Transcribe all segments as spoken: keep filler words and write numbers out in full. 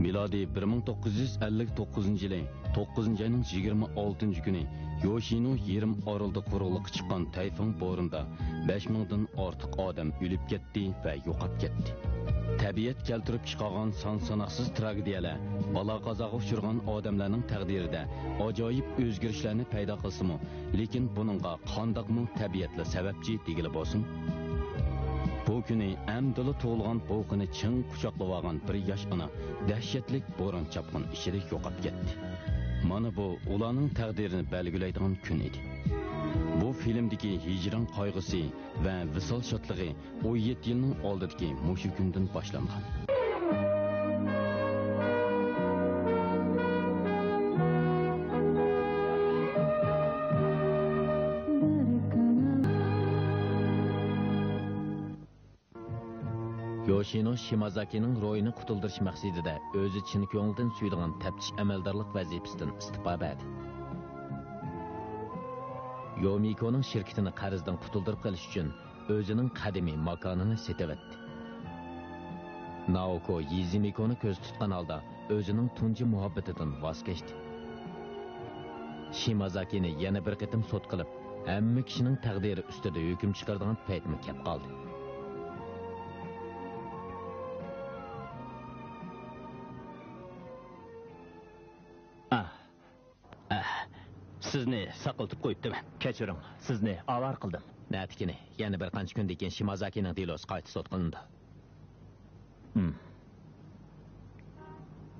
مىلادىي بىر مىڭ توققۇز يۈز ئەللىك توققۇزىنچى يىلى توققۇزىنچى ئاينىڭ يىگىرمە ئالتىنچى كۈنى يوشىنو يېرىم ئارىلىدا قۇرۇقلۇققا چىققان تەيفۇڭ بورىنىدا بەش مىڭدىن ئارتۇق ئادەم ئۆلۈپ كەتتى ۋە يوقاپ كەتتى. تەبىئەت كەلتۈرۈپ چىقارغان سان-ساناقسىز تراگېدىيەلەر، بالا-قازاغا ئۇچرىغان ئادەملەرنىڭ تەقدىرىدە ئاجايىپ ئۆزگىرىشلەرنى پەيدا قىلسىمۇ، لېكىن بۇنىڭغا قانداقمۇ تەبىئەتلا سەۋەبچى دېگىلى بولسۇن؟ بۇ كۈنى ئەمدىلا تۇغۇلغان بوۋىقىنى چىڭ قۇچاقلىۋالغان بىر ياش ئانا دەھشەتلىك بوران-چاپقۇن ئىچىدە يوقاپ كەتتى. مانا بۇ ئۇلارنىڭ تەقدىرىنى بەلگىلەيدىغان كۈن ئىدى. بۇ فىلىمدىكى ھىجران قايغۇسى ۋە ۋىسال شادلىقى ئون يەتتە يىلنىڭ ئالدىدىكى مۇشۇ كۈندىن باشلانغان. يوشىنو شىمازاكىنىڭ روھىنى قۇتۇلدۇرۇش مەقسىتىدە ئۆزى چىن كۆڭلىدىن سۆيىدىغان تەپتىش ئەمەلدارلىق ۋەزىپىسىدىن ئىستېپا بەردى. يومىكونىڭ شىركىتىنى قەرزدىن قۇتۇلدۇرۇپ قېلىش ئۈچۈن ئۆزىنىڭ قەدىمىي ماكانىنى سېتىۋەتتى. نائوكو يىزىمىكونى كۆزدە تۇتقان ھالدا ئۆزىنىڭ تۇنجى مۇھەببىتىدىن ۋاز كەچتى. شىمازاكىنى يەنە بىر قېتىم سوت قىلىپ، ھەممە كىشىنىڭ تەقدىرى ئۈستىدە ھۆكۈم چىقىرىدىغان پەيتمۇ كەپ قالدى. ئاھ. ئاھ. سىزنى ساقلىتىپ قويۇپتىمەن. كەچۈرۈڭ، سىزنى ئاۋارە قىلدىم. نەتىكىنى، يەنە بىر قانچە كۈندىن كېيىن شىمازاكىنىڭ دېلوسى قايتا سوت قىلىنىدۇ. ھىم.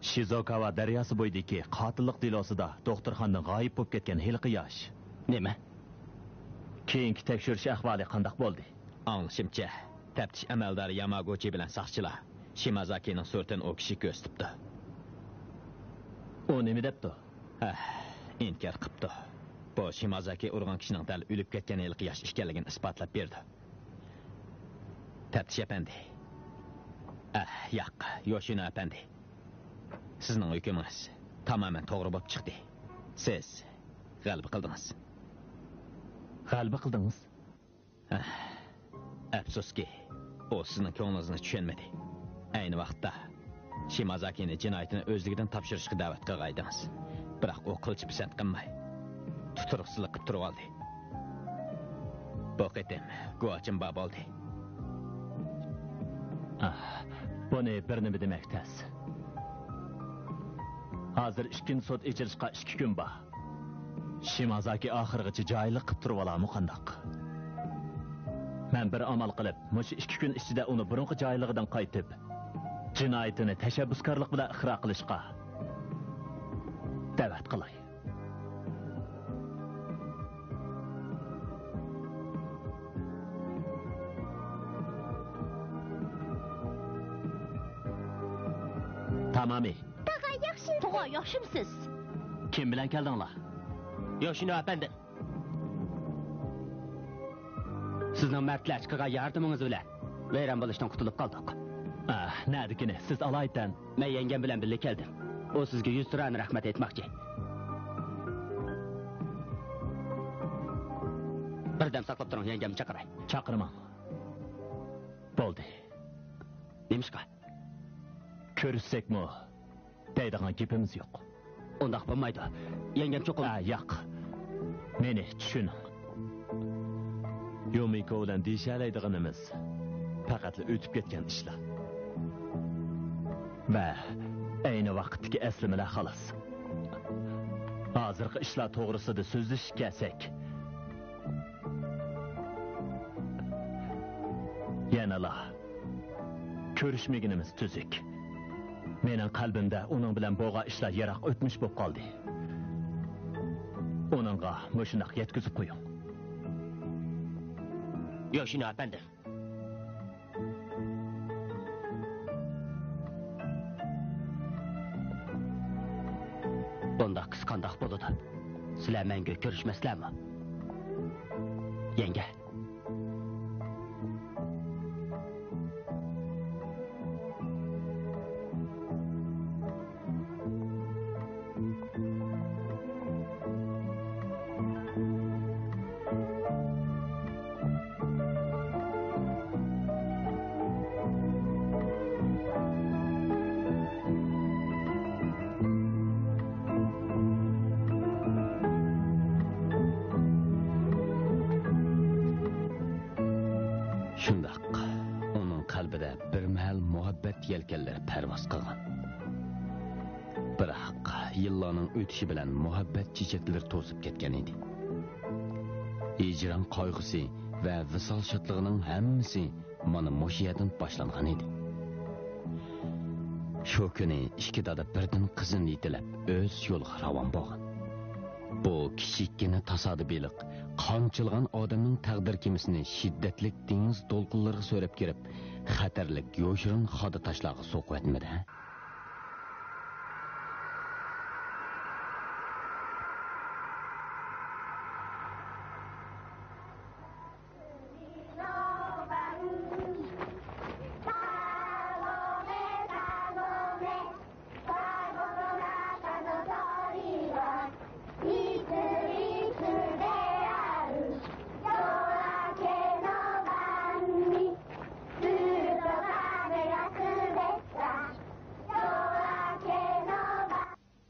شىزوكاۋا دەرياسى بويىدىكى قاتىللىق دېلوسىدا دوختۇرخانىدىن غايىب بولۇپ كەتكەن ھېلىقى ياش. نېمە؟ كېيىنكى تەكشۈرۈش ئەھۋالى قانداق بولدى؟ ئاڭلىشىمچە، تەپتىش ئەمەلدارى ياماگۇچى بىلەن ساقچىلار شىمازاكىنىڭ سۈرىتىنى ئۇ كىشىگە كۆرسىتىپتۇ. ئۇ نېمە دەپتۇ؟ ھە، ئىنكار قىپتۇ. بۇ شىمازاكى ئۇرغان كىشىنىڭ دەل ئۆلۈپ كەتكەن ھېلىقى ياش ئىكەنلىكىنى ئىسپاتلاپ بېرىدۇ. تەپتىش ئەپەندى. ئە، ياق، يوشىنو ئەپەندى. سىزنىڭ ھۆكۈمىڭىز تامامەن توغرا بولۇپ چىقتى. سىز غەلىبە قىلدىڭىز. غەلىبە قىلدىڭىز؟ ئەپسۇسكى، ئۇ سىزنىڭ كۆڭلىڭىزنى چۈشەنمىدى. ئەينى ۋاقىتتا شىمازاكىنى جىنايىتىنى ئۆزلۈكىدىن تاپشۇرۇشقا دەۋەت قىلغايدىڭىز. بىراق ئۇ قىلچە پىسەنت قىلماي، تۇتۇرۇقسىزلىق قىپ تۇرۇۋالدى. بۇ قېتىم گۇۋاچىمبا بولدى. ئاھ، بۇنى بىر نېمە دېمەك تەس. ھازىر ئىككىنچى سوت ئېچىلىشقا ئىككى كۈن بار. شىمازاكى ئاخىرغىچە جاھىللىق قىپ تۇرۇۋالامۇ قانداق؟ مەن بىر ئامال قىلىپ، مۇشۇ ئىككى كۈن ئىچىدە ئۇنى بۇرۇنقى جاھىللىقىدىن قايتىپ، جىنايىتىنى تەشەببۇسكارلىق بىلەن ئىقرار قىلىشقا دەۋەت قىلاي. تامامى. تاغا ياخشىمۇ؟ تاغا ياخشىمۇسىز؟ كىم بىلەن كەلدىڭلار؟ يوشىنو ئەپەندىم. سىزنىڭ مەردلەرچە قىلغان ياردىمىڭىز بىلەن ۋەيران بولۇشتىن قۇتۇلۇپ قالدۇق. ئاھ، نەدىكىنى؟ سىز ئالايىتەن. مەن يەڭگەم بىلەن بىللە كەلدىم. ئۇ سىزگە يۈز تۇرانە رەھمەت ئېيتماقچى. بىردەم ساقلاپ تۇرۇڭ، يەڭگەمنى چاقىراي. چاقىرماڭ. بولدى. نېمىشقا؟ كۆرۈشسەكمۇ دەيدىغان گېپىمىز يوق. ئۇنداق بولمايدۇ. يەڭگەم چوقۇم. ھە، ياق. مېنى چۈشىنىڭ. يومىكو بىلەن دېيىشەلەيدىغىنىمىز پەقەتلا ئۆتۈپ كەتكەن ئىشلار. ۋە ئەينى ۋاقىتتىكى ئەسلىمىلەر خالاس. ھازىرقى ئىشلار توغرىسىدا سۆزلىشىپ كەلسەك، يەنىلا كۆرۈشمىگىنىمىز تۈزۈك. مېنىڭ قەلبىمدە ئۇنىڭ بىلەن بولغان ئىشلار يىراق ئۆتمۈش بولۇپ قالدى. ئۇنىڭغا مۇشۇنداق يەتكۈزۈپ قويۇڭ. يوشىنو ئەپەندىم. بۇنداق قىز قانداق بولىدۇ؟ سىلەر مەڭگۈ كۆرۈشمەسلەرمۇ؟ يەڭگە. شۇنداق، ئۇنىڭ قەلبىدە بىر مەھەل مۇھەببەت يەلكەنلىرى پەرۋاز قىلغان. بىراق، يىللارنىڭ ئۆتۈشى بىلەن مۇھەببەت چېچەكلىرى توسۇپ كەتكەن ئىدى. ھىجران قايغۇسى ۋە ۋىسال شادلىقىنىڭ ھەممىسى مانا مۇشۇ يەردىن باشلانغان ئىدى. شۇ كۈنى ئىككى دادا بىردىن قىزىنى يېتىلەپ، ئۆز يولىغا راۋان بولغان. بۇ كىچىككىنە تاسادىپىيلىق قانچىلىغان ئادەمنىڭ تەقدىر كېمىسىنى شىددەتلىك دېڭىز دولقۇنلىرىغا سۆرەپ كىرىپ، خەتەرلىك يوشۇرۇن خادا تاشلارغا سوقۇۋەتمىدى، ھە؟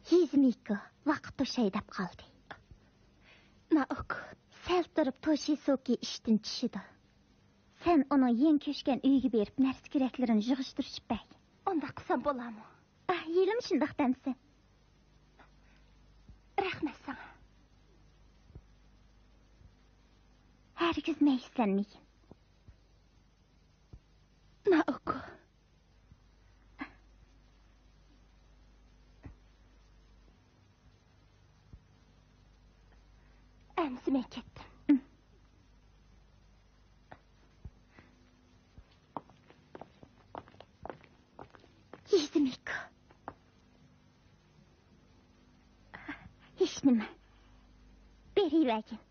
يىزمىكو، ۋاقىت توشاي دەپ قالدى. نائوكو، سەل تۇرۇپ توشىسۇكى ئىشتىن چۈشىدۇ. سەن ئۇنىڭ يېڭى كۆچكەن ئۆيىگە بېرىپ، نەرسە-كېرەكلىرىنى يىغىشتۇرۇشۇپ بەرگىن. ئۇنداق قىلسام بولامۇ؟ ئاھ، ھېلىمۇ شۇنداق دەمسەن؟ رەھمەت ساڭا. ھەرگىز مەيۈسلەنمىگىن. نائوكو. ئەمىسە مەن كەتتىم. يىزمىكو. ھېچنېمە. بېرىۋەرگىن.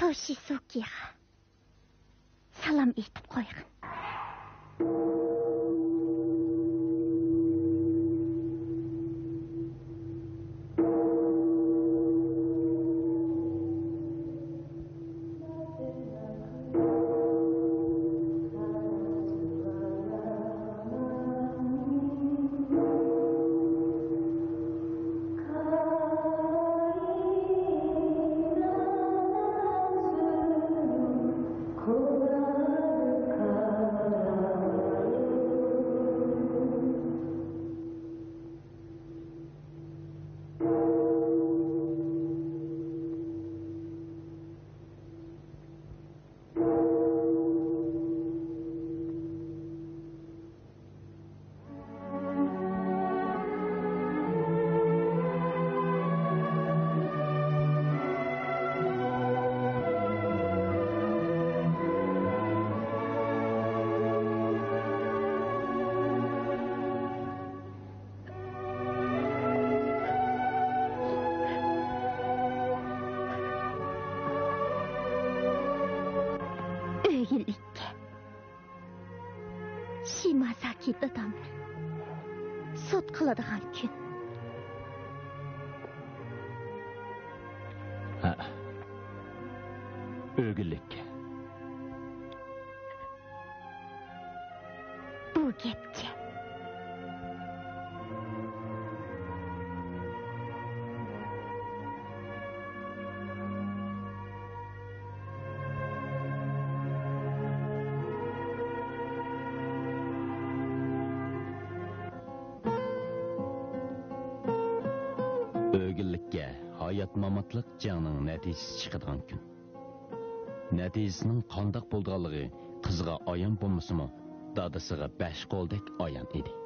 توشىسۇكىغا سالام ئېيتىپ قويغىن. ئۆگۈنلۈككە. شىمازاكى دادامنى سوت قىلىدىغان كۈن. ھە. ئۆگۈنلۈككە. بۇ گەپكە. ئۆگۈنلۈككە ھايات-ماماتلىق جەڭنىڭ نەتىجىسى چىقىدىغان كۈن. نەتىجىسىنىڭ قانداق بولىدىغانلىقى قىزغا ئايان بولمىسىمۇ، دادىسىغا بەش قولدەك ئايان ئىدى.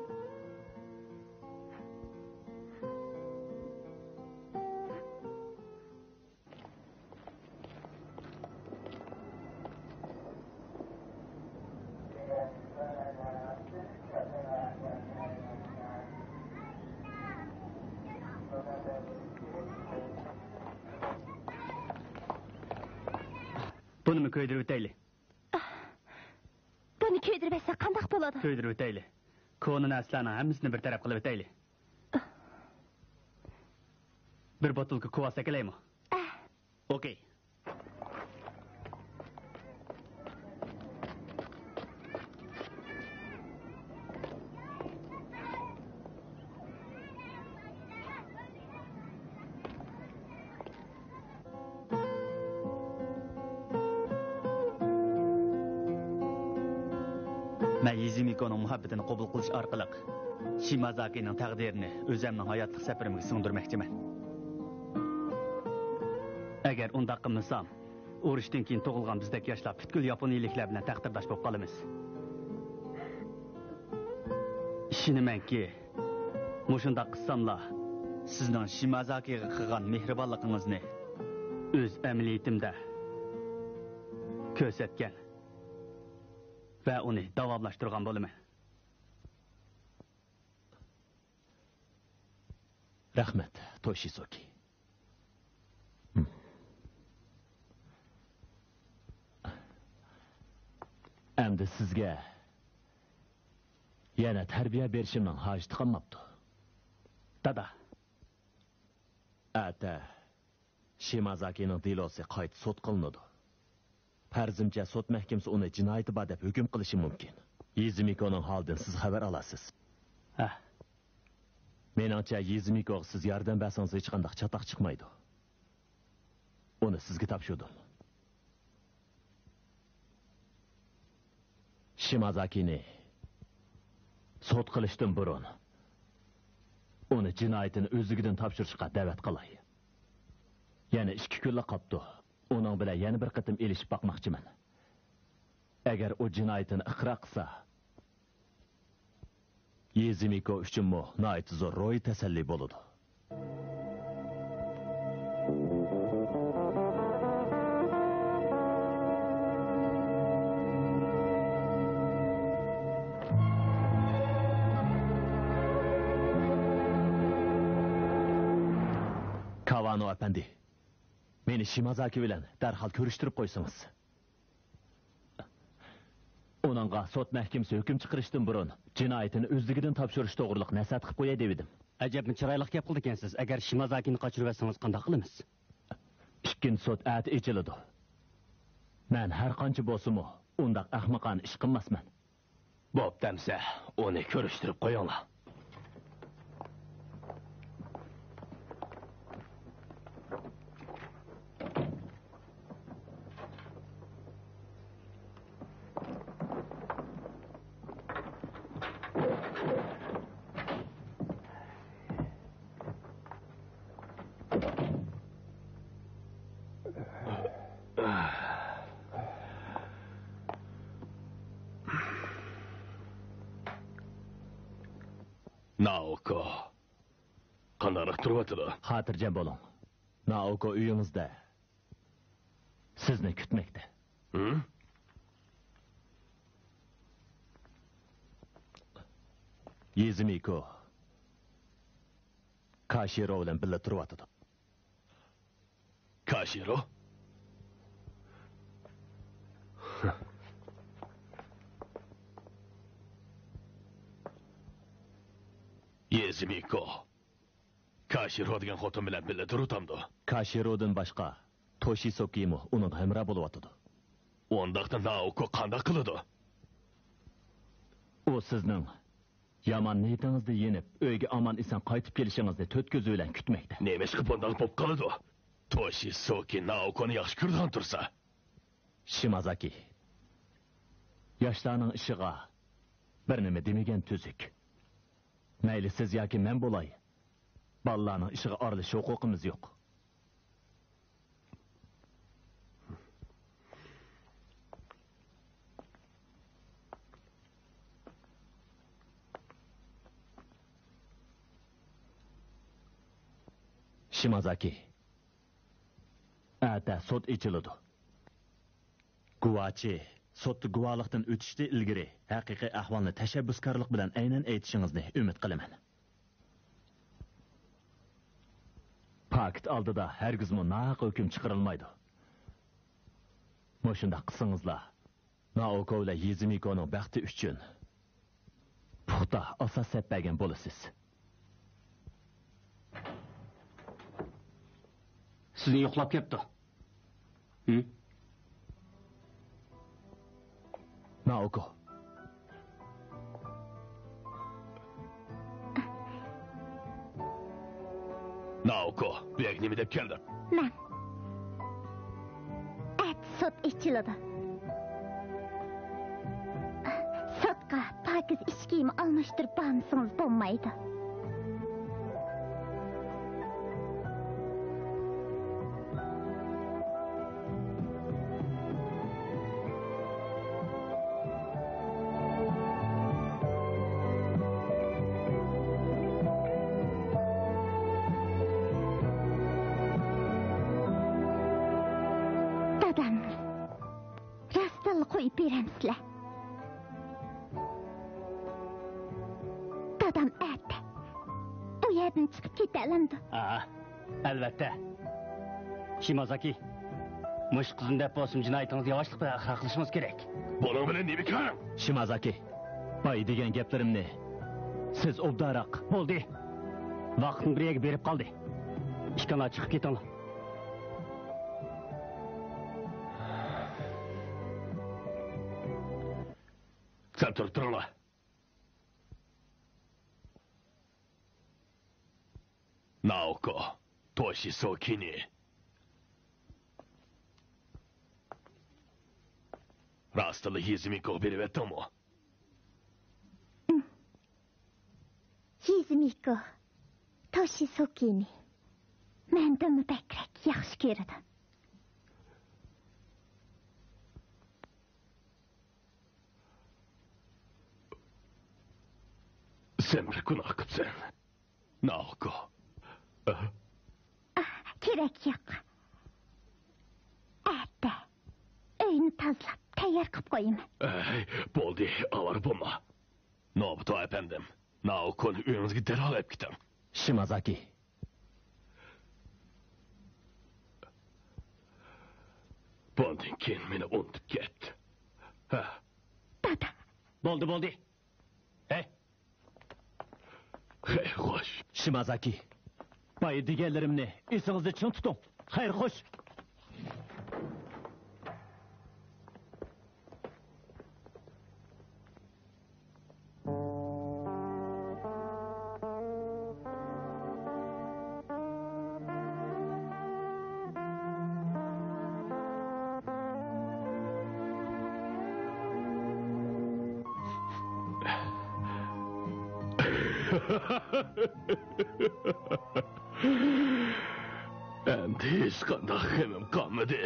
بۇنىمۇ كۆيدۈرۈۋېتەيلى. بۇنى كۆيدۈرۈۋەتسەك قانداق بولىدۇ؟ كۆيدۈرۈۋېتەيلى. كونا نەرسىلەرنىڭ ھەممىسىنى بىر تەرەپ قىلىۋېتەيلى. بىر بوتۇلكا كۋاس ئەكېلەيمۇ؟ ئوكەي. مەن يىزىمىكونىڭ مۇھەببىتىنى قوبۇل قىلىش ئارقىلىق شىمازاكىنىڭ تەقدىرىنى ئۆزەمنىڭ ھاياتلىق سەپىرىمگە سىڭدۈرمەكچىمەن. ئەگەر ئۇنداق قىلمىسام، ئۇرۇشتىن كېيىن تۇغۇلغان بىزدەك ياشلار پۈتكۈل ياپونىيىلىكلەر بىلەن تەقدىرداش بولۇپ قالىمىز. ئىشىنىمەنكى، مۇشۇنداق قىلساملا، سىزنىڭ شىمازاكىغا قىلغان مېھرىبانلىقىڭىزنى ئۆز ئەمەلىيىتىمدە كۆرسەتكەن ۋە ئۇنى داۋاملاشتۇرغان بولىمەن. رەھمەت، توشىسۇكى. ئەمدى سىزگە يەنە تەربىيە بېرىشىمنىڭ ھاجىتى قالماپتۇ. دادا. ئەتە شىمازاكىنىڭ دېلوسى قايتا سوت قىلىنىدۇ. پەرىزىمچە، سوت مەھكىمىسى ئۇنى جىنايىتى بار دەپ ھۆكۈم قىلىشى مۇمكىن. يىزىمىكونىڭ ھالىدىن سىز خەۋەر ئالارسىز. ھە. مېنىڭچە، يىزىمىكوغا سىز ياردەم بەرسىڭىز ھېچقانداق چاتاق چىقمايدۇ. ئۇنى سىزگە تاپشۇردۇم. شىمازاكىنى سوت قىلىشتىن بۇرۇن ئۇنى جىنايىتىنى ئۆزلۈكىدىن تاپشۇرۇشقا دەۋەت قىلاي. يەنە ئىككى كۈنلا قاپتۇ. ئۇنىڭ بىلەن يەنە بىر قېتىم ئېلىشىپ باقماقچىمەن. ئەگەر ئۇ جىنايىتىنى ئىقرار قىلسا، يىزىمىكو ئۈچۈنمۇ ناھايىتى زور روھىي تەسەللى بولىدۇ. كاۋانو ئەپەندى، مېنى شىمازاكى بىلەن دەرھال كۆرۈشتۈرۈپ قويسىڭىز. ئۇنىڭغا سوت مەھكىمىسى ھۆكۈم چىقىرىشتىن بۇرۇن جىنايىتىنى ئۆزلۈكىدىن تاپشۇرۇش توغرىلىق نەسىھەت قىلىپ قوياي دېۋىدىم. ئەجەبمۇ چىرايلىق گەپ قىلىدىكەنسىز. ئەگەر شىمازاكىنى قاچۇرۇۋەتسىڭىز قانداق قىلىمىز؟ ئىككىنچى سوت ئەتە ئېچىلىدۇ. مەن ھەر قانچە بولسىمۇ ئۇنداق ئەخمىقانە ئىش قىلماسمەن. بوپتۇ ئەمسە، ئۇنى كۆرۈشتۈرۈپ قويۇڭلار. نائوكو، قانداقراق تۇرۇۋاتىدۇ؟ خاتىرجەم بولۇڭ. نائوكو ئۆيىڭىزدە سىزنى كۈتمەكتە. ھىم؟ يىزىمىكو كاشىرو بىلەن بىللە تۇرۇۋاتىدۇ. كاشىرو؟ يىزىمىكو كاشىرو دېگەن خوتۇن بىلەن بىللە تۇرۇۋاتامدۇ؟ كاشىرودىن باشقا توشىسوكىمۇ ئۇنىڭغا ھەمراھ بولۇۋاتىدۇ. ئۇنداقتا نائوكو قانداق قىلىدۇ؟ ئۇ سىزنىڭ يامان نىيىتىڭىزدىن يېنىپ، ئۆيگە ئامان-ئېسەن قايتىپ كېلىشىڭىزنى تۆت كۆزى بىلەن كۈتمەكتە. نېمىشقا بۇنداق بولۇپ قالىدۇ؟ توشىسوكى نائوكونى ياخشى كۆرىدىغان تۇرسا. شىمازاكى، ياشلارنىڭ ئىشىغا بىر نېمە دېمىگەن تۈزۈك. مەيلى سىز ياكى مەن بولاي، بالىلارنىڭ ئىشىغا ئارىلىشىش ھوقۇقىمىز يوق. شىمازاكى، ئەتە سوت ئېچىلىدۇ. گۇۋاچى سوتتا گۇۋاھلىقتىن ئۆتۈشتىن ئىلگىرى ھەقىقىي ئەھۋالنى تەشەببۇسكارلىق بىلەن ئەينەن ئېيتىشىڭىزنى ئۈمىد قىلىمەن. پاكىت ئالدىدا ھەرگىزمۇ ناھەق ھۆكۈم چىقىرىلمايدۇ. مۇشۇنداق قىلسىڭىزلا، نائوكو بىلەن يىزىمىكونىڭ بەختى ئۈچۈن پۇختا ئاساس سەپ بەرگەن بولىسىز. سىزنى يوقلاپ كەپتۇ. ھىم؟ نائوكو. نائوكو، بۇ يەرگە نېمە دەپ كەلدىڭ؟ مەن. ئەتە سوت ئېچىلىدۇ. سوتقا سەككىز ئىچكىمۇ ئالماشتۇرۇپ بارمىسىڭىز بولمايدۇ. دادام، راستتىنلا قويۇپ بېرەمسىلەر؟ دادام ئەتە بۇ يەردىن چىقىپ كېتەلەمدۇ؟ ھە، ئەلۋەتتە. شىمازاكى، مۇشۇ قىزنى دەپ بولسىمۇ جىنايىتىڭىزنى ياۋاشلىق بىلەن ئىقرار قىلىشىڭىز كېرەك. بۇنىڭ بىلەن نېمە كارىڭ؟ شىمازاكى، بايا دېگەن گەپلىرىمنى سىز ئوبدانراق. بولدى. ۋاقىتمۇ بىر يەرگە بېرىپ قالدى. ئىككىڭلار چىقىپ كېتىڭلار. سەل تۇرۇپ تۇرۇڭلار. نائوكو، توشىسۇكىنى راستلا يىزىمىكوغا بېرىۋەتتىڭمۇ؟ يىزىمىكو توشىسۇكىنى مەندىنمۇ بەكرەك ياخشى كۆرىدۇ. سەن بىر گۇناھ قىپسەن، نائوكو. ئاھ، كېرەك يوق. ئەتە ئۆينى تازىلاپ، تەييار قىلىپ قويىمەن. ئەي، بولدى، ئاۋارە بولما. نوبۇتو ئەپەندىم، نائوكونى ئۆيىڭىزگە دەرھال ئەپ كېتىڭ. شىمازاكى. بۇندىن كېيىن مېنى ئۇنتۇپ كەت. ھە. دادا. بولدى، بولدى. ھەي. خەير خوش. شىمازاكى. بايا دېگەنلىرىمنى ئېسىڭىزدە چىڭ تۇتۇڭ. خەير خوش. ئەمدى ھېچقانداق غېمىم قالمىدى.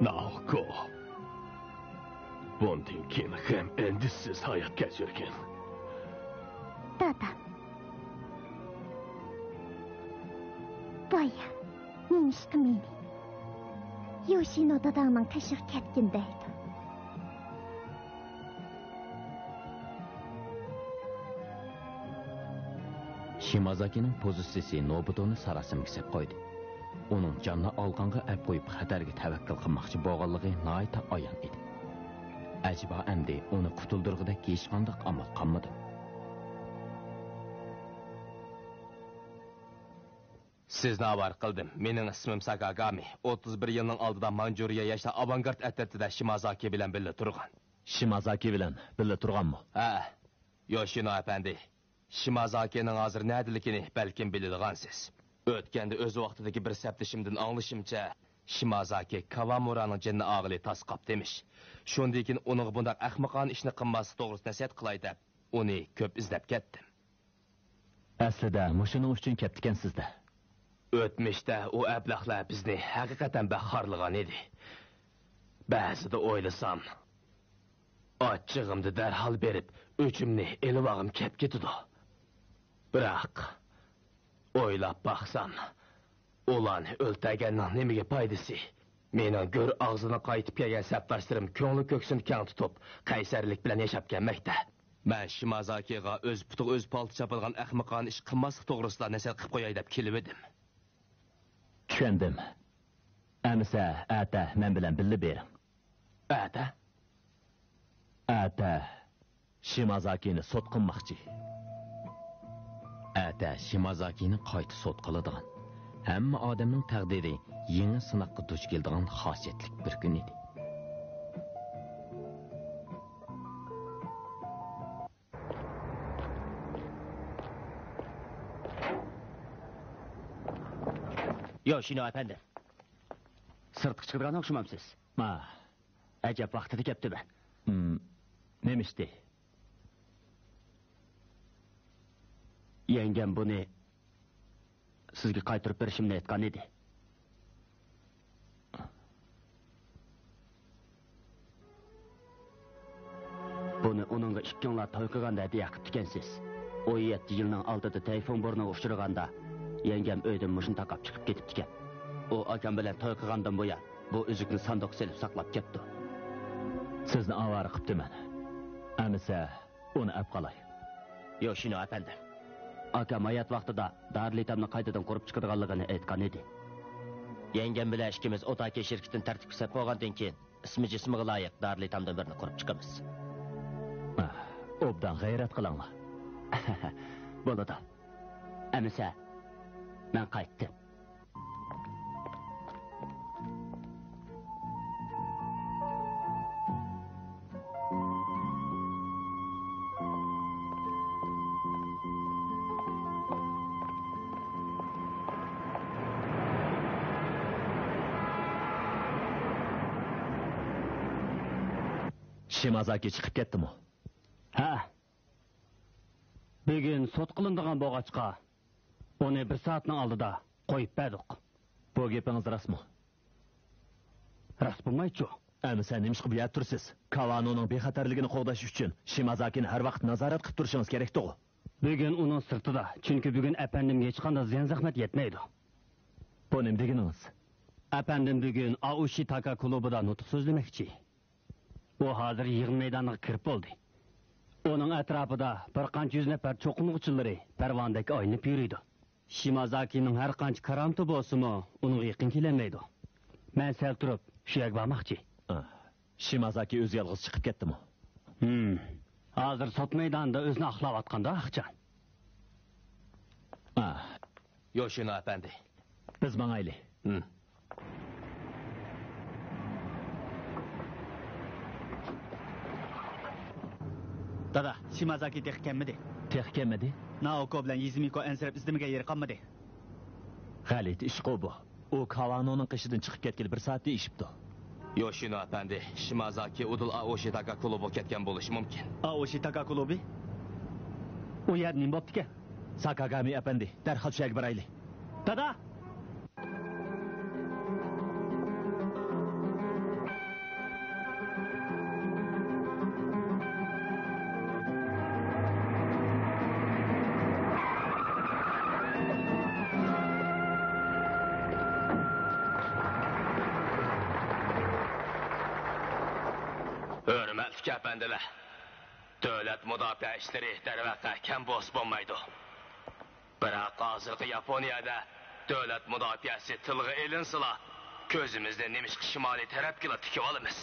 نائوكو، بۇندىن كېيىن غەم ئەندىشىسىز ھايات كەچۈرگىن. دادام. بايا، نېمىشقا مېنى يوشىنو داداڭنىڭ قېشىغا كەتكىن دەيدۇ؟ شىمازاكىنىڭ پوزىتسىيىسى نوبۇتونى ساراسىمىگە سېلىپ قويدى. ئۇنىڭ جاننى ئالغانغا ئەپ قويۇپ، خەتەرگە تەۋەككۈل قىلماقچى بولغانلىقى ناھايىتى ئايان ئىدى. ئەجەبا ئەمدى ئۇنى قۇتۇلدۇرغۇدەك ھېچقانداق ئامال قالمىدىمۇ؟ سىزنى ئاۋارە قىلدىم. مېنىڭ ئىسمىم ساكاگامى. ئوتتۇز بىر يىلنىڭ ئالدىدا مانجۇرىيە ياشلار ئاۋانگارت ئەترىتىدە شىمازاكى بىلەن بىللە تۇرغان. شىمازاكى بىلەن بىللە تۇرغانمۇ؟ ھە. يوشىنو ئەپەندى، شىمازاكىنىڭ ھازىر نەدىلىكىنى بەلكىم بىلىدىغانسىز. ئۆتكەندە ئۆز ۋاقتىدىكى بىر سەپدىشىمدىن ئاڭلىشىمچە، شىمازاكى كاۋامۇرانىڭ جېنىنى ئالغىلى تاس قاپتىمىش. شۇندىن كېيىن ئۇنىڭغا بۇنداق ئەخمىقانە ئىشنى قىلماسلىق توغرىسىدا نەسىھەت قىلاي دەپ، ئۇنى كۆپ ئىزدەپ كەتتىم. ئەسلىدە مۇشۇنىڭ ئۈچۈن كەپتىكەنسىز-دە. ئۆتمۈشتە ئۇ ئەبلەخلەر بىزنى ھەقىقەتەن بەك خارلىغان ئىدى. بەزىدە ئويلىسام، ئاچچىقىمدا دەرھال بېرىپ ئۆچۈمنى ئېلىۋالغۇم كەپ كېتىدۇ. بىراق، ئويلاپ باقسام، ئۇلارنى ئۆلتۈرگەننىڭ نېمىگە پايدىسى؟ مېنىڭ گۆر ئاغزىدىن قايتىپ كەلگەن سەپداشلىرىم كۆڭلى كۆكسىنى كەڭ تۇتۇپ، قەيسەرلىك بىلەن ياشاپ كەلمەكتە. مەن شىمازاكىغا ئۆز پۇتىغا ئۆزى پالتا چاپىدىغان ئەخمىقانە ئىش قىلماسلىق توغرىسىدا نەسىھەت قىلىپ قوياي دەپ كېلىۋىدىم. چۈشەندىم. ئەمىسە ئەتە مەن بىلەن بىللە بېرىڭ. ئەتە؟ ئەتە شىمازاكىنى سوت قىلماقچى. ئەتە شىمازاكىنى قايتا سوت قىلىدىغان، ھەممە ئادەمنىڭ تەقدىرى يېڭى سىناققا دۇچ كېلىدىغان خاسىيەتلىك بىر كۈن ئىدى. يوشىنو ئەپەندىم. سىرتقا چىقىدىغان ئوخشىمامسىز؟ ھا. ئەجەب ۋاقتىدا كەپتىمەن. ھىم، نېمە ئىشتى؟ يەڭگەم بۇنى سىزگە قايتۇرۇپ بېرىشىمنى ئېيتقان ئىدى. بۇنى ئۇنىڭغا ئىككىڭلار توي قىلغاندا ھەدىيە قىپتىكەنسىز. ئون يەتتە يىلنىڭ ئالدىدا تەيفۇڭ بۇرنىغا ئۇچرىغاندا، يەڭگەم ئۆيدىن مۇشۇنى تاقاپ چىقىپ كېتىپتىكەن. ئۇ ئاكام بىلەن توي قىلغاندىن بۇيان، بۇ ئۈزۈكنى ساندۇققا سېلىپ ساقلاپ كەپتۇ. سىزنى ئاۋارە قىپتىمەن. ئەمىسە، ئۇنى ئەپ قالاي. يوشىنو ئەپەندىم. ئاكام ھايات ۋاقتىدا دارىلئېتامنى قايتىدىن قۇرۇپ چىقىدىغانلىقىنى ئېيتقان ئىدى. يەڭگەم بىلەن ئىككىمىز ئوتاكى شىركىتىنى تەرتىپكە سېلىپ بولغاندىن كېيىن، ئىسمى جىسمىغا لايىق دارىلئېتامدىن بىرنى قۇرۇپ چىقىمىز. ئاھ، ئوبدان غەيرەت قىلىڭلار. بولىدۇ. ئەمىسە، مەن قايتتىم. شىمازاكى چىقىپ كەتتىمۇ؟ ھە. بۈگۈن سوت قىلىنىدىغان بولغاچقا، ئۇنى بىر سائەتنىڭ ئالدىدا قويۇپ بەردۇق. بۇ گېپىڭىز راستمۇ؟ راست بولمايچۇ؟ ئەمىسە نېمىشقا بۇ يەردە تۇرىسىز؟ كاۋانونىڭ بىخەتەرلىكىنى قوغداش ئۈچۈن شىمازاكىنى ھەر ۋاقىت نازارەت قىلىپ تۇرۇشىڭىز كېرەكتىغۇ. بۈگۈن ئۇنىڭ سىرتىدا، چۈنكى بۈگۈن ئەپەندىمگە ھېچقانداق زىيان-زەخمەت يەتمەيدۇ. بۇ نېمە دېگىنىڭىز؟ ئەپەندىم بۈگۈن ئائۇشىتاكا كۇلۇبىدا نۇتۇق سۆزلىمەكچى. ئۇ ھازىر يىغىن مەيدانىغا كىرىپ بولدى. ئۇنىڭ ئەتراپىدا بىر قانچە يۈز نەپەر چوقۇنغۇچىلىرى پەرۋانىدەك ئايلىنىپ يۈرىدۇ. شىمازاكىنىڭ ھەر قانچە كارامىتى بولسىمۇ، ئۇنىڭغا يېقىن كېلەلمەيدۇ. مەن سەل تۇرۇپ شۇ يەرگە بارماقچى. ئاھ، شىمازاكى ئۆزى يالغۇز چىقىپ كەتتىمۇ؟ ھىم. ھازىر سوت مەيدانىدا ئۆزىنى ئاقلاۋاتقاندۇ، ئاخشام. ئاھ. يوشىنو ئەپەندى. بىز ماڭايلى. ھىم. دادا، شىمازاكى تېخى كەلمىدى. تېخى كەلمىدى؟ نائوكو بىلەن يىزىمىكو ئەنسىرەپ ئىزدىمىگەن يېرى قالمىدى. غەلىتە ئىشقۇ بۇ. ئۇ كاۋانونىڭ قېشىدىن چىقىپ كەتكىلى بىر سائەتتىن ئېشىپتۇ. يوشىنو ئەپەندى، شىمازاكى ئۇدۇل ئائوشىتاكا كۇلۇبىغا كەتكەن بولۇشى مۇمكىن. ئائوشىتاكا كۇلۇبى؟ ئۇ يەردە نېمە بوپتىكەن؟ ساكاگامى ئەپەندى، دەرھال شۇ يەرگە بارايلى. دادا! ھۆرمەتلىك ئەپەندىلەر! دۆلەت مۇداپىئە ئىشلىرى، دەرۋەقە، كەم بولسا بولمايدۇ. بىراق ھازىرقى ياپونىيەدە دۆلەت مۇداپىئەسى تىلغا ئېلىنسىلا، كۆزىمىزنى نېمىشقا شىمالىي تەرەپكىلا تىكىۋالىمىز؟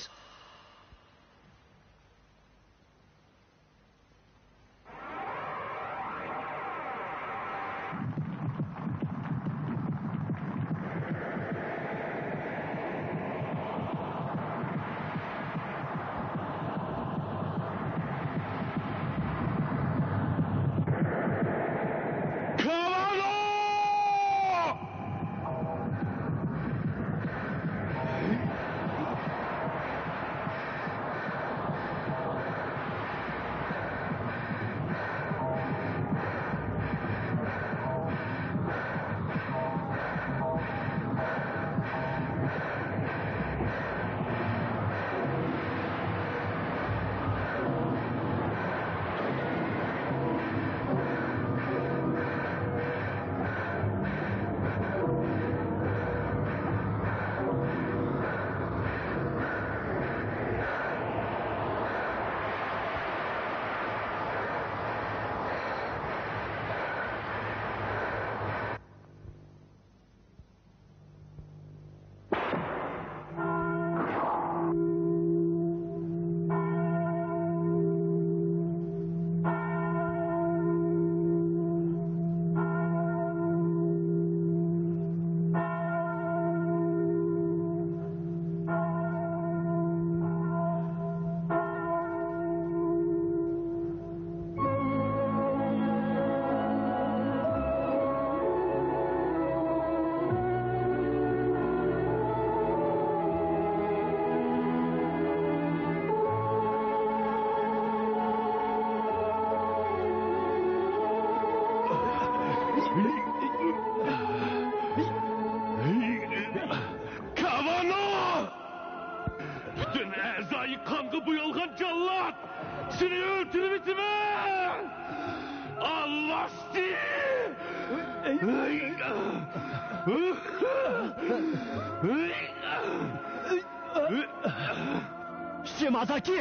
زاكى!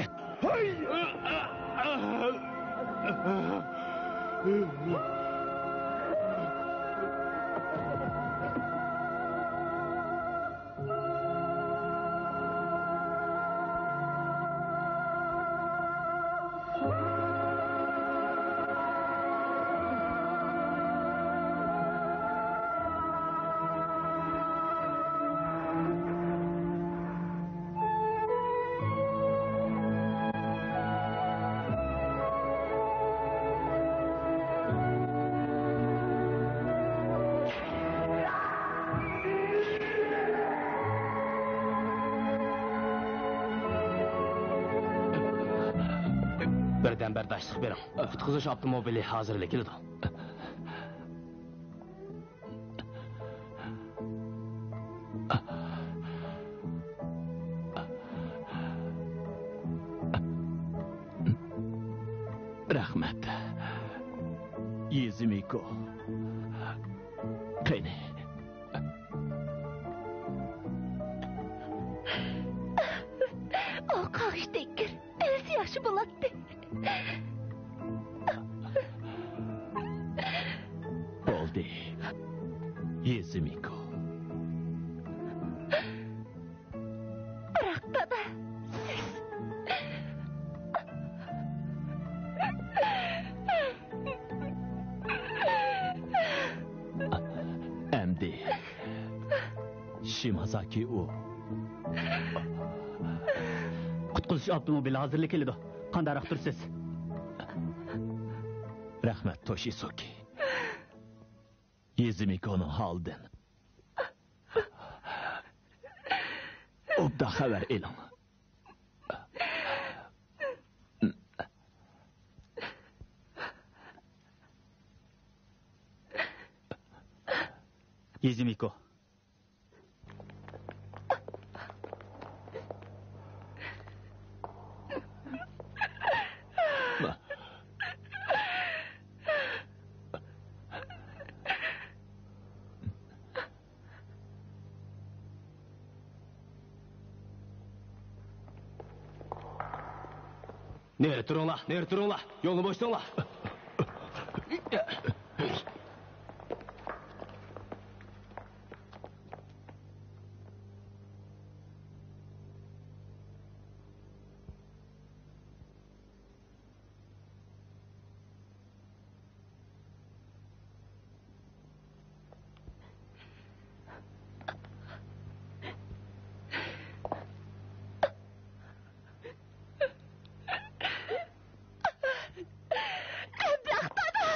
بىردەم بەرداشلىق بېرىڭ. قۇتقۇزۇش ئاپتوموبىلى ھازىرلا كېلىدۇ. رەھمەت، يېزىمىكو. قېنى. ئۇ قاغىشتەك كىر. ئۆلسە ياخشى بولاتتى. بولدى، يېزىمىكو. بىراق، دادا، سىز. ئەمدى شىمازاكى ئۇ. قۇتقۇزۇش ئاپتوموبىلى ھازىرلا كېلىدۇ. قانداقراق تۇرىسىز؟ رەھمەت، توشىسۇكى. يېزىمىكونىڭ ھالىدىن ئوبدان خەۋەر ئېلىڭ. يېزىمىكو. نېرى تۇرۇڭلار، نېرى تۇرۇڭلار، يولنى بوشىتىڭلار. ئەبلەخ دادا!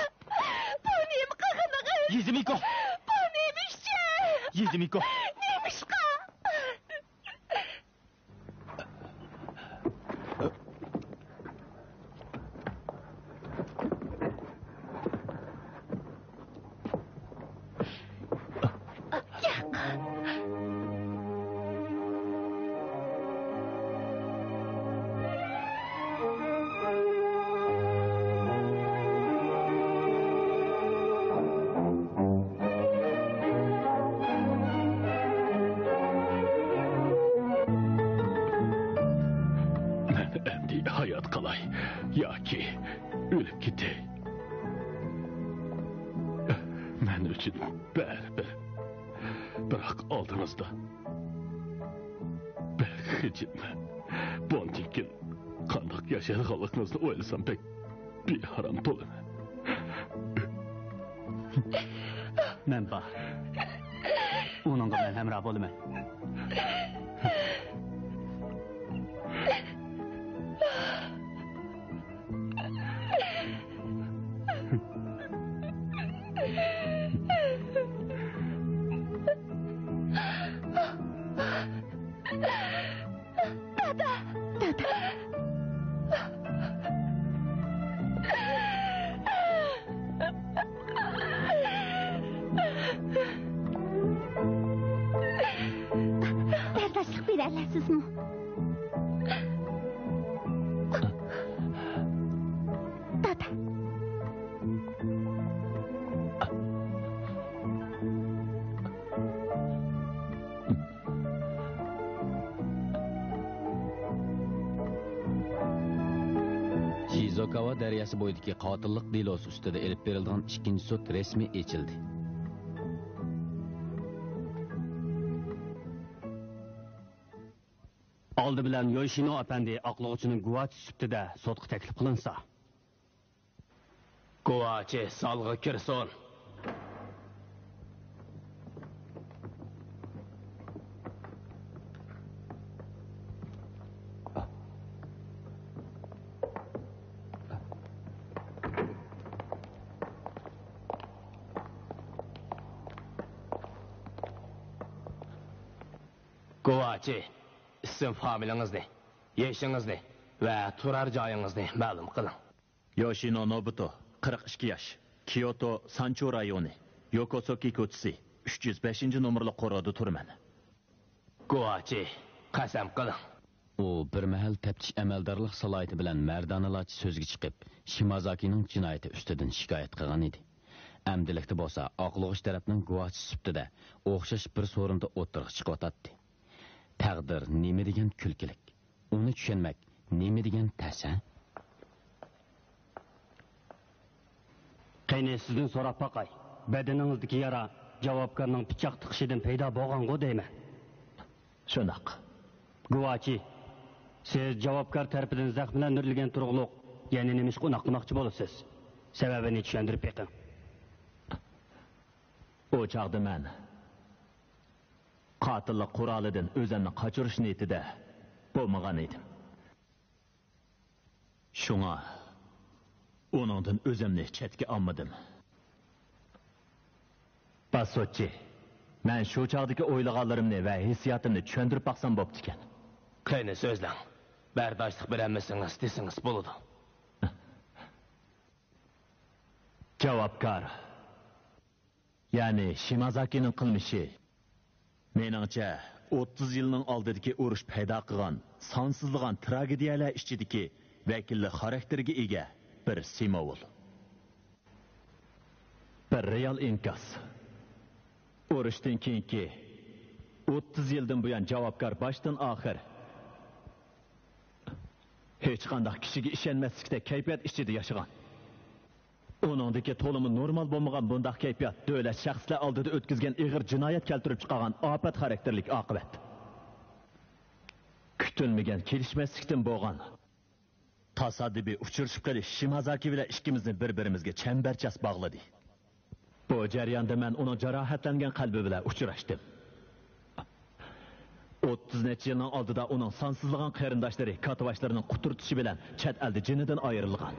بۇ نېمە قىلغىنىڭىز؟ يېزىمىكو! بۇ نېمە ئىشى؟ يېزىمىكو! نېمىشقا؟ مەن ئەمدى ھايات قالاي ياكى ئۆلۈپ كېتەي، مەن ئۈچۈن بەرىبىر. بىراق ئالدىڭىزدا بەك خىجىلمەن. بۇندىن كېيىن قانداق ياشايدىغانلىقىڭىزنى ئويلىسام بەك بىئارام بولىمەن. مەن بار. ئۇنىڭغا مەن ھەمراھ بولىمەن. دادا! دادا! بەرداشلىق بېرەلەيسىزمۇ؟ دادا. كاۋا دەرياسى بويىدىكى قاتىللىق دېلوسى ئۈستىدە ئېلىپ بېرىلىدىغان ئىككىنچى سوت رەسمىي ئېچىلدى. ئالدى بىلەن يوشىنو ئەپەندى ئاقلىغۇچىنىڭ گۇۋاچى سۈپىتىدە سوتقا تەكلىپ قىلىنسا. گۇۋاچى زالغا كىرسۇن. گۇۋاچى، ئىسىم فامىلىڭىزنى، يېشىڭىزنى ۋە تۇرار جايىڭىزنى مەلۇم قىلىڭ. يوشىنو نوبۇتو، قىرىق ئىككى ياش، كىيوتو سانچۇ رايونى، يوكوسوكى كوچىسى، ئۈچ يۈز بەشىنچى نومۇرلۇق قورۇدا تۇرىمەن. گۇۋاچى، قەسەم قىلىڭ. ئۇ بىر مەھەل تەپتىش ئەمەلدارلىق سالاھىيىتى بىلەن مەردانىلارچە سۆزگە چىقىپ، شىمازاكىنىڭ جىنايىتى ئۈستىدىن شىكايەت قىلغان ئىدى. ئەمدىلىكتە بولسا ئاقلىغۇچ تەرەپنىڭ گۇۋاچىسى سۈپىتىدە ئوخشاش بىر سورۇندا ئوتتۇرىغا چىقىۋاتاتتى. تەقدىر نېمە دېگەن كۈلكىلىك. ئۇنى چۈشەنمەك نېمە دېگەن تەس، ھە؟ قېنى، سىزدىن سوراپ باقاي. بەدىنىڭىزدىكى يارا جاۋابكارنىڭ پىچاق تىقىشىدىن پەيدا بولغانغۇ دەيمەن. شۇنداق. گۇۋاچى، سىز جاۋابكار تەرىپىدىن زەخىملەندۈرۈلگەن تۇرۇقلۇق يەنە نېمىشقا ئۇنداق قىلماقچى بولىسىز؟ سەۋەبىنى چۈشەندۈرۈپ بېقىڭ. ئۇ چاغدا مەن قاتىللىق قورالىدىن ئۆزۈمنى قاچۇرۇش نىيىتىدە بولمىغان ئىدىم. شۇڭا ئۇنىڭدىن ئۆزۈمنى چەتكە ئالمىدىم. باسسوچى، مەن شۇ چاغدىكى ئويلىغانلىرىمنى ۋە ھېسسىياتىمنى چۈشەندۈرۈپ باقسام بوپتىكەن. قېنى سۆزلەڭ. بەرداشلىق بېرەلمىسىڭىز دېسىڭىز بولىدۇ. جاۋابكار، يەنى شىمازاكىنىڭ قىلمىشى، مېنىڭچە، ئوتتۇز يىلنىڭ ئالدىدىكى ئۇرۇش پەيدا قىلغان سانسىزلىغان تراگېدىيەلەر ئىچىدىكى ۋەكىللىك خاراكتېرگە ئىگە بىر سىمۋول. بىر رېئال ئىنكاس. ئۇرۇشتىن كېيىنكى ئوتتۇز يىلدىن بۇيان جاۋابكار باشتىن ئاخىر ھېچقانداق كىشىگە ئىشەنمەسلىكتەك كەيپىيات ئىچىدە ياشىغان. ئۇنىڭدىكى تولىمۇ نورمال بولمىغان بۇنداق كەيپىيات دۆلەت شەخسلەر ئالدىدا ئۆتكۈزگەن ئېغىر جىنايەت كەلتۈرۈپ چىقارغان ئاپەت خاراكتېرلىك ئاقىۋەت. كۈتۈلمىگەن كېلىشمەسلىكتىن بولغان تاسادىپىي ئۇچرىشىپ قېلىش شىمازاكى بىلەن ئىككىمىزنى بىر-بىرىمىزگە چەمبەرچاس باغلىدى. بۇ جەرياندا مەن ئۇنىڭ جاراھەتلەنگەن قەلبى بىلەن ئۇچراشتىم. ئوتتۇز نەچچە يىلنىڭ ئالدىدا ئۇنىڭ سانسىزلىغان قېرىنداشلىرى كاتتىباشلىرىنىڭ قۇترىتىشى بىلەن چەت ئەلدە جېنىدىن ئايرىلغان.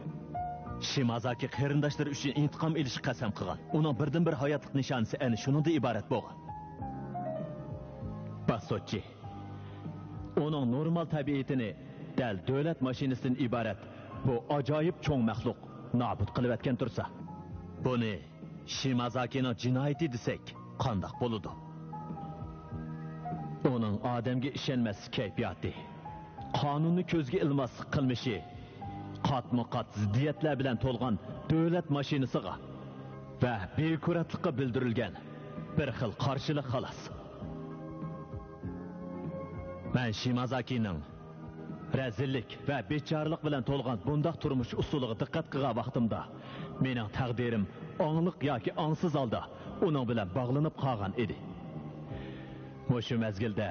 شىمازاكى قېرىنداشلىرى ئۈچۈن ئىنتىقام ئېلىشقا قەسەم قىلغان. ئۇنىڭ بىردىنبىر ھاياتلىق نىشانىسى ئەنە شۇنىڭدىن ئىبارەت بولغان. باسسوچى، ئۇنىڭ نورمال تەبىئىتىنى دەل دۆلەت ماشىنىسىدىن ئىبارەت بۇ ئاجايىپ چوڭ مەخلۇق نابۇت قىلىۋەتكەن تۇرسا، بۇنى شىمازاكىنىڭ جىنايىتى دېسەك قانداق بولىدۇ؟ ئۇنىڭ ئادەمگە ئىشەنمەسلىك كەيپىياتى، قانۇننى كۆزگە ئىلماسلىق قىلمىشى، قاتمۇ قات زىددىيەتلەر بىلەن تولغان دۆلەت ماشىنىسىغا ۋە بىيۇروكراتلىققا بىلدۈرۈلگەن بىر خىل قارشىلىق، خالاس. مەن شىمازاكىنىڭ رەزىللىك ۋە بىچارىلىق بىلەن تولغان بۇنداق تۇرمۇش ئۇسۇلىغا دىققەت قىلغان ۋاقتىمدا، مېنىڭ تەقدىرىم ئاڭلىق ياكى ئاڭسىز ھالدا ئۇنىڭ بىلەن باغلىنىپ قالغان ئىدى. مۇشۇ مەزگىلدە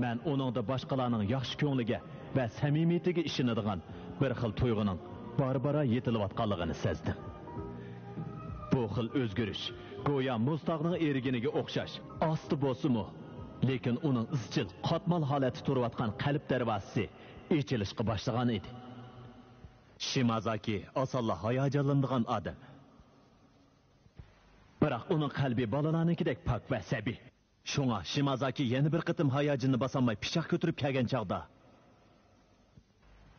مەن ئۇنىڭدا باشقىلارنىڭ ياخشى كۆڭلىگە ۋە سەمىمىيىتىگە ئىشىنىدىغان بىر خىل تۇيغۇنىڭ بارا-بارا يېتىلىۋاتقانلىقىنى سەزدىم. بۇ خىل ئۆزگىرىش گويا مۇز تاغنىڭ ئېرىگىنىگە ئوخشاش، ئاستا بولسىمۇ، لېكىن ئۇنىڭ ئىزچىل قاتمال ھالەتتە تۇرۇۋاتقان قەلب دەرۋازىسى ئېچىلىشقا باشلىغان ئىدى. شىمازاكى ئاسانلا ھاياجانلىنىدىغان ئادەم. بىراق ئۇنىڭ قەلبى بالىلارنىڭكىدەك پاك ۋە سەبىي. شۇڭا شىمازاكى يەنە بىر قېتىم ھاياجىنىنى باسالماي پىچاق كۆتۈرۈپ كەلگەن چاغدا،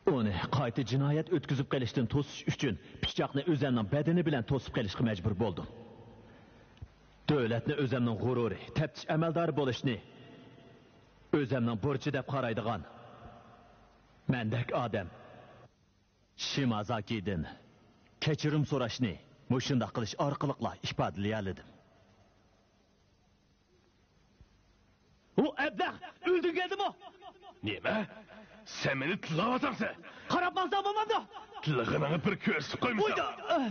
ئۇنى قايتا جىنايەت ئۆتكۈزۈپ قېلىشتىن توسۇش ئۈچۈن پىچاقنى ئۆزەمنىڭ بەدىنى بىلەن توسۇپ قېلىشقا مەجبۇر بولدۇم. دۆلەتنى ئۆزەمنىڭ غۇرۇرى، تەپتىش ئەمەلدارى بولۇشنى ئۆزەمنىڭ بۇرچى دەپ قارايدىغان مەندەك ئادەم شىمازاكىدىن كەچۈرۈم سوراشنى مۇشۇنداق قىلىش ئارقىلىقلا ئىپادىلىيەلىدىم. ئۇ ئەبلەخ ئۆلدۈرگەندىمۇ؟ نېمە؟ سەن مېنى تىللاۋاتامسەن؟ قاراپ ماڭساڭ بولمامدۇ؟ تىللىغىنىڭنى بىر كۆرسىتىپ قويمىسام. ئويدا!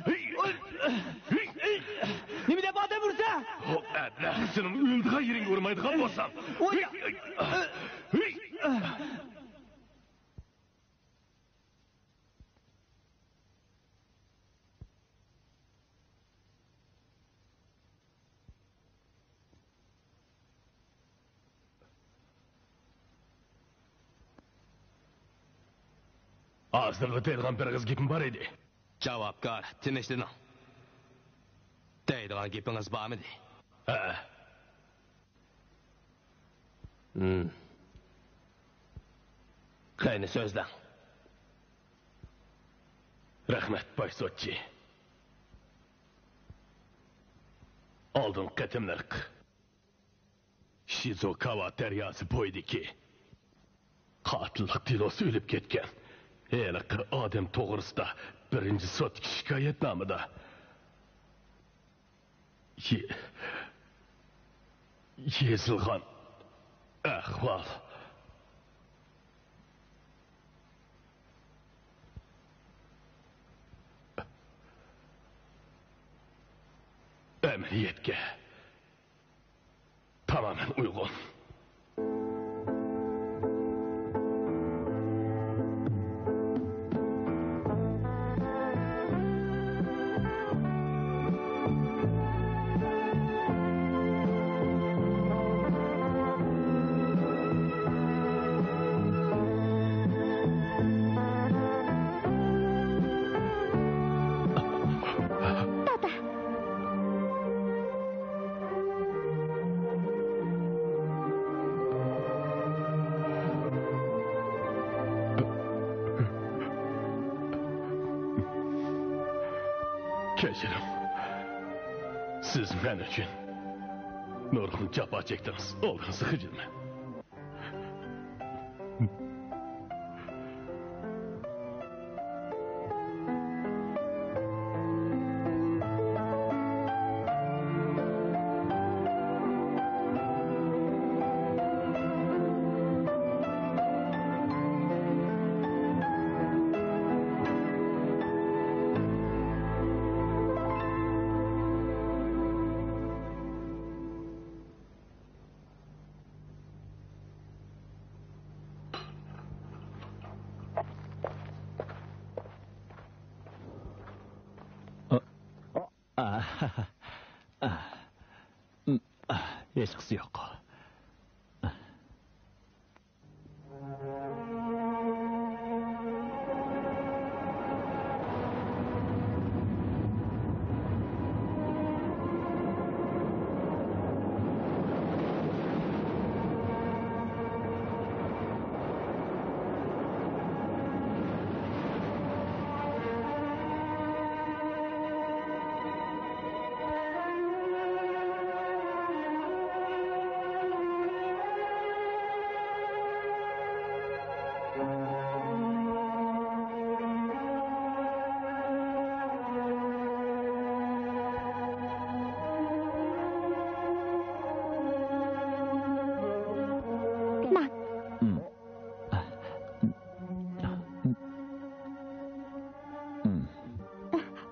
ھېي! ھېي! نېمە دەپ ئادەم ئۇرسا؟ ئو، ئەبلەخ، سېنىڭ ئۆلىدىغان يېرىڭگە ئۇرمايدىغان بولسام. ئويدا! ھېي! ھېي! ھازىرلا دەيدىغان بىر ئېغىز گېپىم بار ئىدى. جاۋابكار، تىنچلىنىڭ. دەيدىغان گېپىڭىز بارمىدى؟ ھە. ھىم. قېنى سۆزلەڭ. رەھمەت، باش سوتچى. ئالدىنقى قېتىملىق شىزۇكاۋا دەرياسى بويىدىكى قاتىللىق دېلوسى ئۆلۈپ كەتكەن ھېلىقى ئادەم توغرىسىدا بىرىنچى سوتتىكى شىكايەتنامىدا يې-، يېزىلغان ئەھۋال. ئەمەلىيەتكە تامامەن ئۇيغۇن. دادا. كەچۈرۈڭ. سىز مەن ئۈچۈن نۇرغۇن جاپا چەكتىڭىز. ئالدىڭىزدا خىجىلمەن. ھېچقىسى يوق.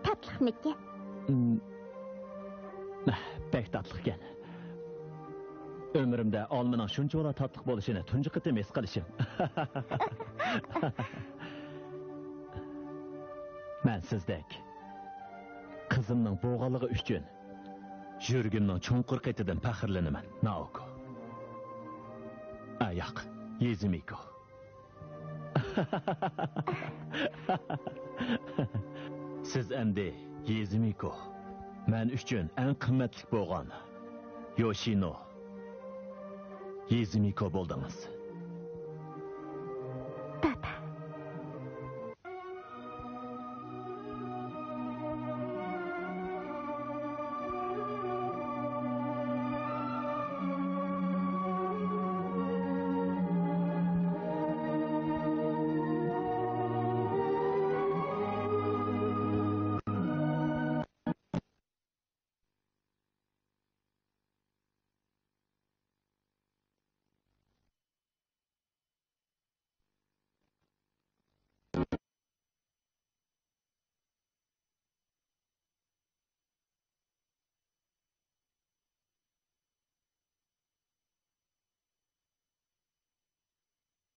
تاتلىقمىكەن؟ بەك تاتلىقكەن. ئۆمرۈمدە ئالمىنىڭ شۇنچىۋالا تاتلىق بولۇشىنى تۇنجى قېتىم ھېس قىلىشىم. مەن سىزدەك قىزىمنىڭ بوغانلىقى ئۈچۈن يۈرىكىمنىڭ چوڭقۇر قېتىدىن پەخىرلىنىمەن، نائوكو. ئا، ياق، يېزىمىكو. سىز ئەمدى يېزىمىكو، مەن ئۈچۈن ئەڭ قىممەتلىك بولغان يوشىنو يېزىمىكو بولدىڭىز.